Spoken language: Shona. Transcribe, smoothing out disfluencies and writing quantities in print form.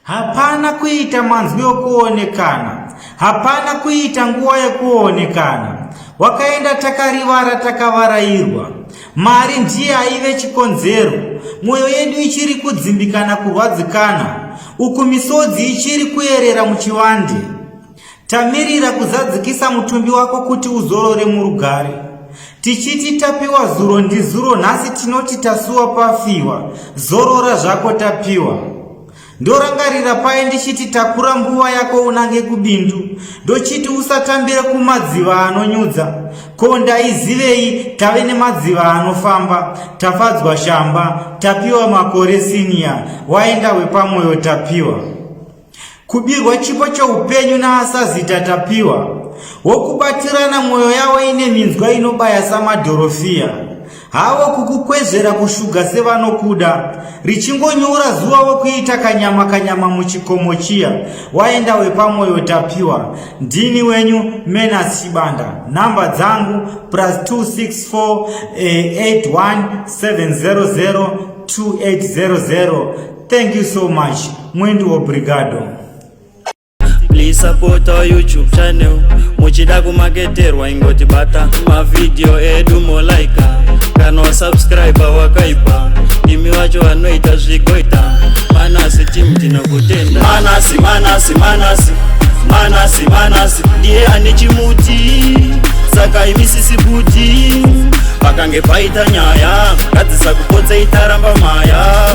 Hapana kuita manzwi okuonekana, hapana kuita nguva yekuonekana. Wakaenda takarivara takavarairwa. Mari ndiye aive chikonzero. Mwoyo yedu ichiri kudzimbikana kurwadzikana, uku misodzi ichiri kuyerera muchivande. Tamirira kuzadzikisa mutumbi wako kuti uzorore murugare. Tichiti tapiwa zuro ndizuro nhasi tinoti tasuwa pafiwa. Zorora zvako tapiwa. Ndorangarira paye ndichiti takura mbuva yako unange kubindu. Ndochiti usatambire kumadziva anonyudza. Ko ndaizivei tave nemadziva anofamba. Tafadzwa Shamba, Tapiwa Makore Senior, waenda wepamwoyo Tapiwa. Kubirwa chipo choupenyu naasazita Tapiwa. Wokubatirana mwoyo yavo ine minzwa inobaya samadhorofiya. Havo kukukwezvera kushuga sevanokuda. Richingonyura zuva vokuita kanyama kanyama muchikomo chiya. Waenda wepamwoyo Tapiwa. Ndini wenyu Menas Chibanda. Nhamba dzangu plus 264 81 700 2800. Thank you so much. Muito obrigado. Please support our YouTube channel. Muchida kumaketerwa ingoti bata mavideo edu molaika kana wasubscribe wakaipa ndimi vacho vanoita zvigoita Manasi team tinokutenda Manasi Manasi Manasi Manasi Manasi ndiye ane chimuti saka imisisi kuti pakange paita nyaya ngadzisakupotse itaramba maya.